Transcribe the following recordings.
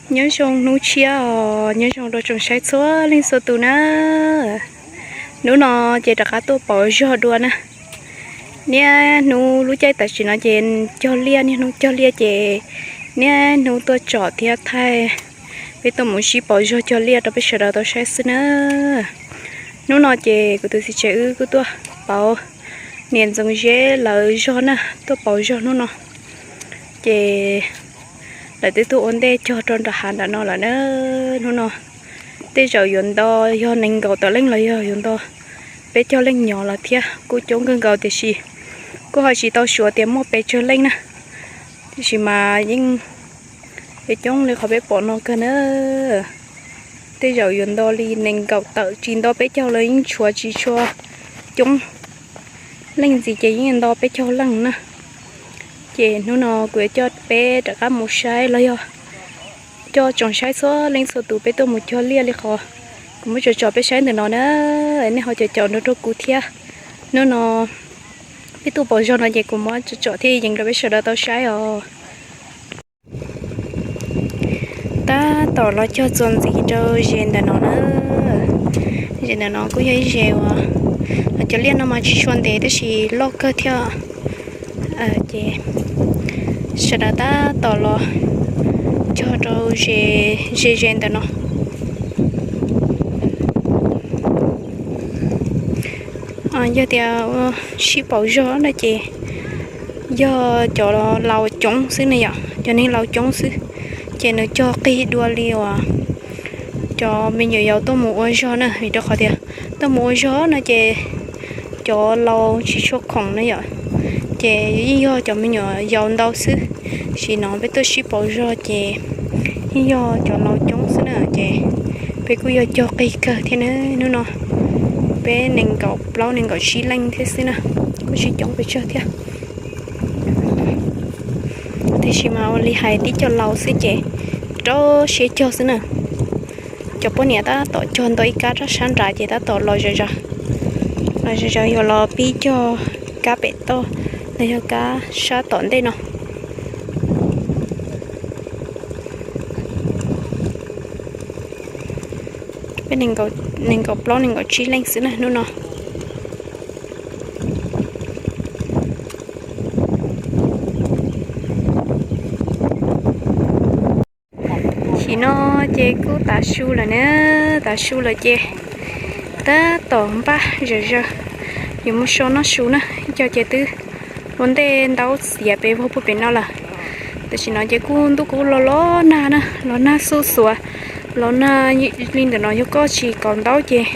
Nyob zoo hnub tshiab os, nyob zoo rau tsoom saib txhua leej txhua tus na. Hnub no ces rov qab tuaj pauv zog dua na. Niaj hnub lub caij tam sim no ces cog liaj, niaj hnub cog liaj ces niaj hnub tuaj tsom thiab thaij, peb tuaj mus sib pauv zog cog liaj rau peb sawv daws tau saib xwb na. Hnub no ces kuv tus txiv tsev wb kuj tuaj pauv niam Ntxoov Zeb lawv zog na, tuaj pauv zog hnub no. Ces lawv twb tuaj ua ntej cog rau nram hav nram no lawm na. Hnub no tej zaum yuav nto yog nees nkaum tawm leej los yog yuav nto peb caug leej nyob los thiab, kuj coob kawg nkaus tiam sis kuj ho tsis tau suav tias muaj pes tsawg leej na. Tiam sis mas yeej coob li qhov peb pom no kawg na. Tej zaum yuav nto li nees nkaum tawm, tsis nto peb caug los yeej tshuav tsis tshua coob leej ntxiv ces yeej nto peb caug leej na. Ces hnub no kuv yuav coj peb rov qab mus saib los yog coj tsoom saib txhua leej txhua tus peb tuaj mus cog liaj li qhov kuv muab tsom tsom peb saib ntawm no na. Nej ho caum caum nrog rau kuv thiab. Hnub no peb tuaj pauv zog no ces kuv muab tsom tsom thiab yees rau peb sawv daws tau saib os. Tab tom los cog txuas ntxiv rau ze ntawm no na. Ze ntawm no kuj yog ib ze uas cov liaj no mas tsis tshua ntev tab sis loj kawg thiab. Ces sawv daws tab tom los cog rau ze ze ntawm no. Yog tias sib pauv zog no ces yog cov laus coob xwb ne yom, cov neeg laus coob xwb, ces nws cog qig dua li uas cov me nyuam yaus tuaj mus ua zog na, vim rau qhov tias tuaj mus ua zog no ces cov laus tsis tshua khoom na yom, ces yeej yog cov me nyuam yaus ntau xwb. Sim no peb tuaj sib pauv zog ces yeej yog cov laus coob xwb na, ces peb kuj yog cog qig kawg thiab na. Hnub no peb nees nkaum plaub nees nkaum tsib leej thiab xwb na, kuj tsis coob pes tsawg thiab. Tiam sis mas ua li hais tib co laus xwb ces rau siab cog xwb na. Cov poj niam tab tom cog nto ib kab rau sab nrad ces tab tom los zom zaws, los zom zaws yuav los pib cog kab pem toj los yog kab sab tom ntej no. Peb nees nkaum plaub nees nkaum tsib leej xwb na hnub no. Sim no ces kuj tav su lawm na, tav su lawm ces tab tom npaj zom zaws yuav mus so noj su na. Ib co ces twb ua ntej ntaub txiav pes vog puag pem no lawm. Tam sim no ces kuj ntuj kuj los los nag na, los nag xuj xuav, los nag li ntawm no yog koj tsis kaus ntaub ces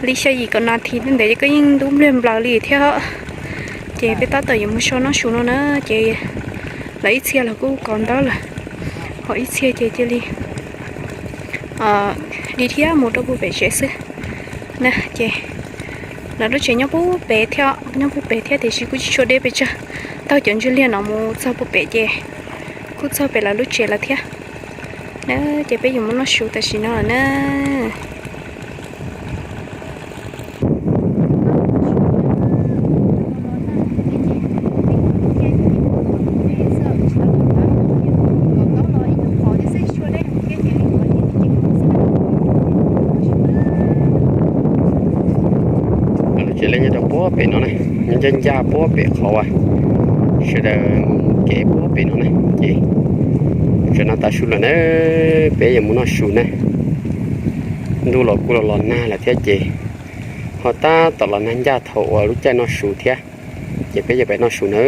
li xya yim kaum nas this tej ntawd ces koj yeej ntub npliag nplaws li thiab. Ces peb tab tom yuav mus so noj su no na, ces lawv ib txhia los kuj kaus ntaub lawm, ho ib txhia ces cia li li thiab mus rau puag pem tsev xwb na. Ces lawv lub tsev nyob puag pem thiab, nyob puag pem thiab tiam sis kuj tsis tshua deb pes tsawg. Taug cov ntswg liag no mus txog puag pem ces kuj txog pem lawv lub tsev lawm thiab na. Ces peb yuav mus noj su tam sim no lawm na. Lub tsev liaj nyob rau puag pem no na, nyob ncaj ncaj puag pem qhov uas sawv daws mus kev puag pem no na. Ces tam sim no tav su lawm na, peb yuav mus noj su na. Ntuj los kuj los los nag lawm thiab ces ho tab tom los nag ncaj thaum uas lub caij noj su thiab, ces peb yuav pem noj su na.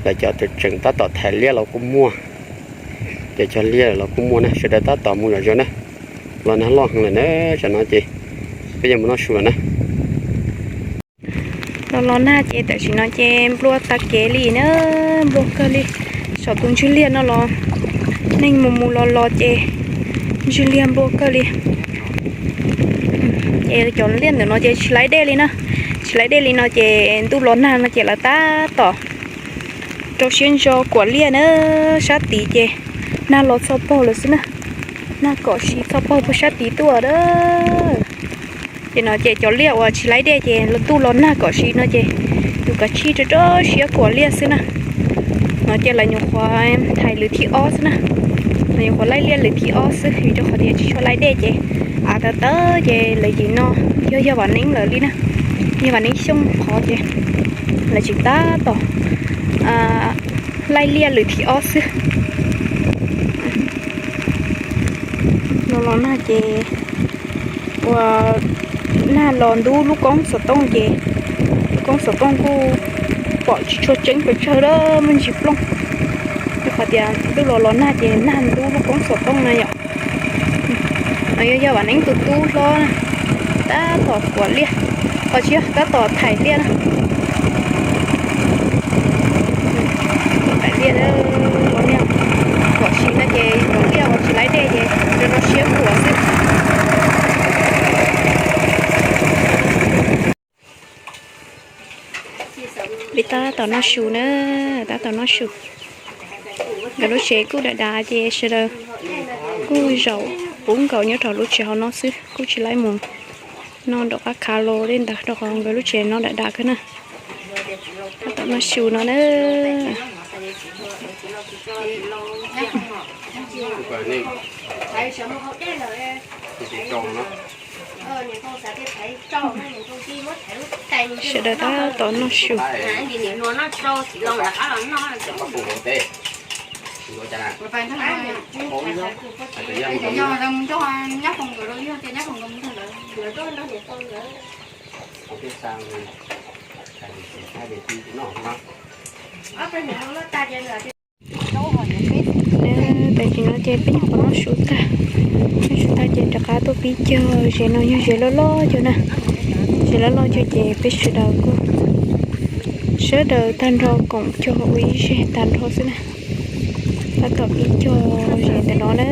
Lawv cov tseem tab tom thaiv liaj los kuj muaj, ces cog liaj los kuj muaj na, sawv daws tab tom mus zom zaws na. Los nag loj heev lawm na, tam sim no ces peb yuav mus noj su lawm na. Los los nag ces tam sim no ces nplua tag kev li na, nplua kawg li. Saum tus ntswg liag no los neeg mus mus los los ces ntswg liag nplua kawg li. Ces cov liaj ntawm no ces tsis laib dej li na, tsis laib dej li no ces ntuj los nag no ces lawv tab tom rau siab ntso kuam liaj na. Sab tid ces nag los txhoj paug lawm xwb na, nag kom si txhoj paug puag sab tid tuaj a. Ces no ces cov liaj uas tsis laib dej ces ntuj los nag kom si no ces tus kav tsij rau rau siab kuam liaj xwb na. Ces lawv nyuam qhuav thaiv lwm thib ob xwb na. Lawv nyuam qhuav laij liaj lwm thib ob xwb, vim rau qhov tias tsis tshua laij dej ces av tawv tawv ces lawv yeej no, yog yog vam neeb lawv li na. Yog vam neeb xyooj qhov ces lawv tseem tab tom laij liaj lwm thib ob xwb. Los los nag ces ua nag los ntub lub koob xov tooj ces lub koob xov tooj kuj pom tsis tshua tseeb pes tsawg lawm, muaj ntsis plooj. Rau qhov tias ntuj los los nag ces nag ntub lub koob xov tooj na yom. No yog yog vam neeb tus tub hlob na, tab tom kuam liaj, ho tsis yog, tab tom thaiv liaj na. Thaiv liaj, kuam si no ces kuam liaj uas tsis laij dej ces rau rau siab kuam xwb. Peb tab tom noj su na, tab tom noj su. Nkawd lub tsev kuj dav dav ces sawv daws kuj zaum puv nkaus nyob rau lub tsev hauv no xwb, kuj tsis laij mus noj nram qab khav los li ntawd rau qhov nkawd lub tsev no dav dav kawg na. Tab tom noj su no na. Sawv daws tab tom noj su. Tam sim no ces peb nyuam qhuav noj su tag, noj su tag ces rov qab tuaj pib cog. Zes no yog zes loj loj cog na, zes loj loj cog ces peb sawv daws kuj sawv daws tag nrho koom cog ua ib zes tag nrho xwb na. Tab tom pib cog zes ntawm no na.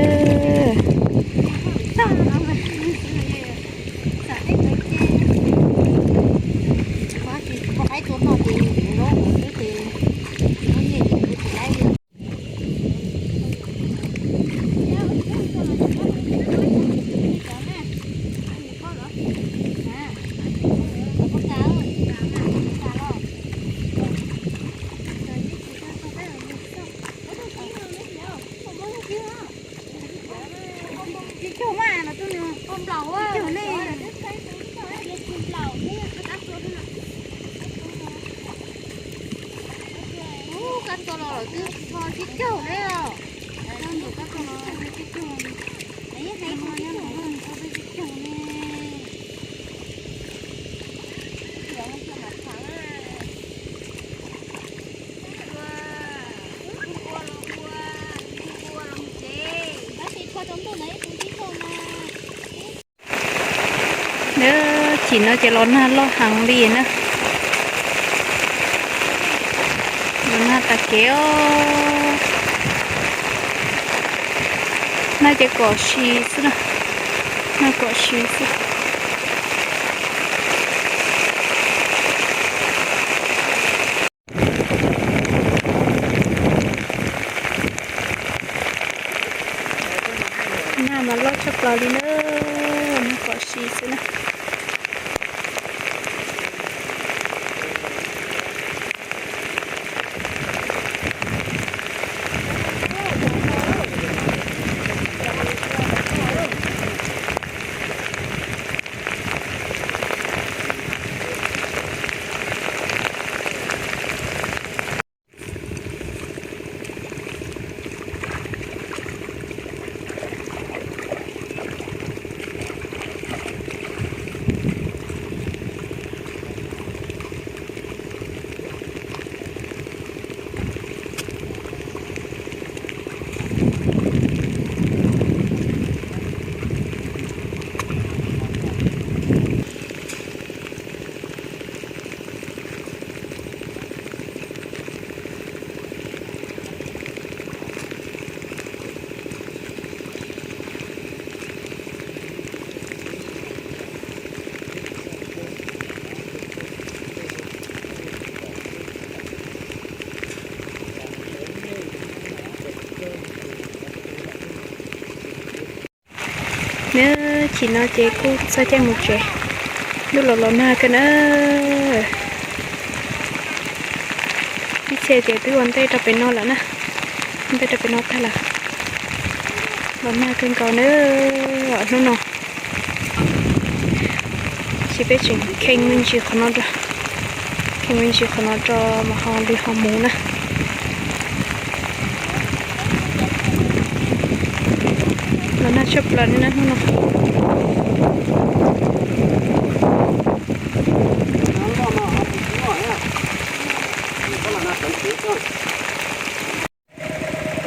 Chim no ces los nag loj heev li na. Los nag tas kev os. Nag ces kom si xwb na. Nag kom si xwb. Nag mas loj tshaj plaws li na, nag kom si xwb na. Nab, chim no ces kuj txog caij mus tsev, ntuj los los nag kawg na. Ces ces twb ua ntej rau pem no lawm na, ua ntej rau pem no tag lawm. Los nag kawg nkaus na hnub no. Ces peb tseem khee me ntsis qhov no rau, khee me ntsis qhov no rau mas ho li ho mus na. Los nag tshaj plaws li na hnub no.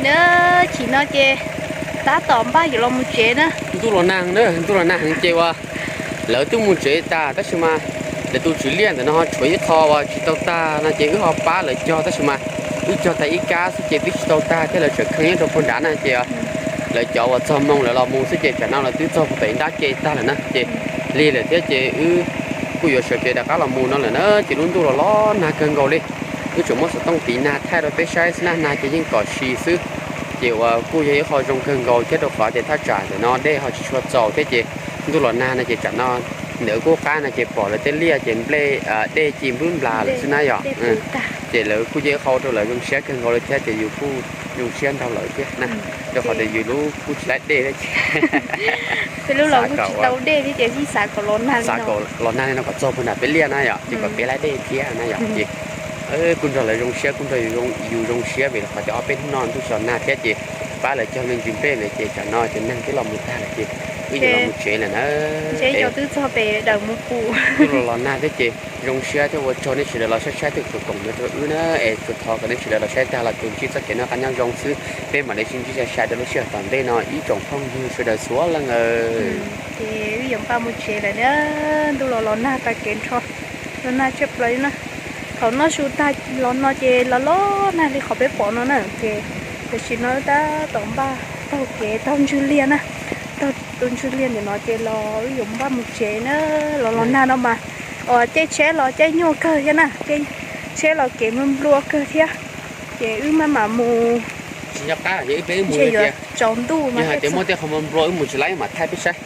Nab, chim no ces tab tom npaj yuav los mus tsev na. Ntuj los nag na, ntuj los nag heev ces uas lawv twb mus tsev tag tab sis mas lawv tus tswv liaj ntawm no ho tshuav ib qho uas tsis tau tag no ces wb ho pab lawv cog tab sis mas wb cog tag ib kab xwb ces twb tsis tau tag thiab lawv tseem khee nyob rau puag nrad na ces lawv cov uas txog moo lawv los mus xwb ces tsam no lawv twb txog puag tom ib nrab ke tag lawm na ces lig lawm thiab ces wb kuj yuav sawv kev rov qab los mus no lawm na ces lub ntuj los los nag kawg nkaus li. Wb tseem muab xov tooj tiv nag thaij rau peb saib xwb na, nag ces yeej kom si xwb. Ces uas kuj yog ib qho zoo kawg nkaus thiab rau qhov tias thaj tsam ntawm no dej ho tsis tshua txaus thiab ces ntuj los nag no ces tsam no ntawm qub qab no ces pom lawv tej liaj ces nplej, dej ci nplub nplas lawm xwb na yom. Ces lawv kuj yog ib qho ua rau lawv zoo siab kawg nkaus li thiab ces yus kuj zoo siab nrog lawv thiab na, rau qhov tias yus lub kuj tsis laib dej thiab ces peb lub los kuj tsis tau dej thiab ces xav kom los nag li no kom txog puag nram peb liaj na yom ces kom peb laib dej thiab na yom ces kuj nrog lawv zoo siab kuj nrog yus zoo siab vim qhov tias ob peb hnub no ntuj los nag thiab ces pab lawv cog me ntsis nplej lawm ces tsam no ces neeg twb los mus tag lawm ces wb yuav los mus tsev lawm na. Twb txog pem dawm mus pum. Twb los los nag thiab ces zoo siab thiab ua tsaug nej sawv daws los saib saib thiab txhua koom no rau wb na es tsuas thov kom nej sawv daws los saib tag los tus ntsib txoj kev noj qab nyob zoo xwb peb mam li sib ntsib sai sai rau lub sij hawm tom ntej no ib tsoom phooj ywg sawv daws txhua leej. Ces wb yuav npaj mus tsev lawm na, ntuj los los nag tag kev nrho, los nag tshaj plaws li na. Thaum noj su tag los no ces los los nag li qhov peb pom no na ces tam sim no wb tab tom npaj taug kev taug ntswg liaj na, taug tus ntswg liaj ntawm no ces los wb yuav npaj mus tsev na, los los nag no mas caij tsheb los caij nyuaj kawg thiab na, caij tsheb los kev nplua nplua kawg thiab. Ces wb maj mam mus, ntshe yuav tsaus ntuj mas hais tias muaj tej qhov nplua wb mus tsis laib mam thaij peb saib.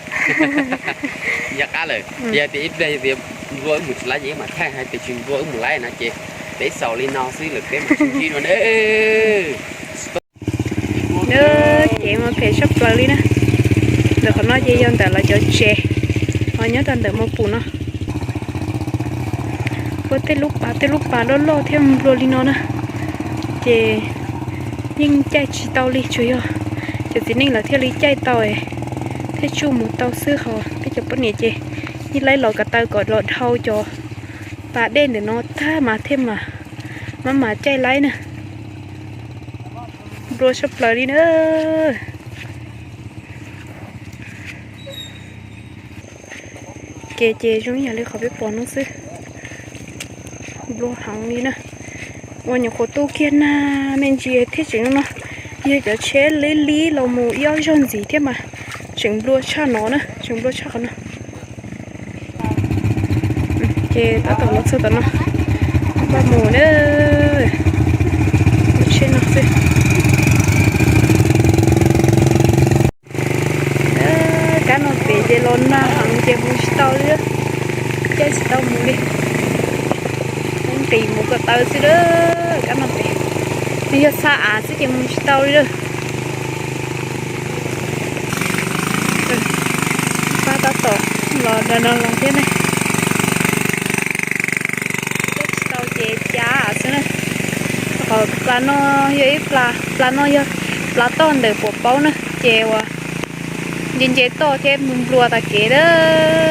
Yog qab lawm, yog tias ib pliag yog tias nplua wb mus tsis laib ces wb mam thaij, hais tias tsis nplua wb mus laib no ces peb xaus li no xwb lawm peb mam sib ntsib dua na. Kev mas phem tshaj plaws li na. Ntawm qhov no ces yog ntawm lawv cov tsev, ho nyob rau ntawm Moos Pum no. Ua tej lub pas tej lub pas loj loj thiab nplua li no na, ces yeej caij tsis tau li, tsuas yog cov txiv neej lawv thiaj li caij tau thiaj tsuj mus tau xwb, ho peb cov poj niam ces yeej laib los ko taw kom los dhau cov pas dej ntawm no tag mas thiaj mam maj mam caij laib na. Nplua tshaj plaws li na. Kev ces zoo ib yam li qhov peb pom no xwb, nplua heev li na. Ua nyuam qhuav tu kiag nag me ntsis thiab tseem no, yog cov tsheb li li los mus ib ob zaug ntxiv thiab mas tseem nplua tshaj no na, tseem nplua tshaj qhov no. Ces tab tom los txog tom no, npaj mus na, lub tsheb no xwb. Kab no pem ces los nag heev ces mus tsis tau li, caij tsis tau mus li. Nqis mus ko taw xwb lawm kab no pem, nws yog xa av xwb ces mus tsis tau li lawm. Pab tab tom los no los thiab ne. Caij tsis tau ces cav xwb na. Qhov plas no yog ib plas, plas no yog plas toj ntawm puas paub na, ces uas nce nce toj thiab nplua tas kev lawm.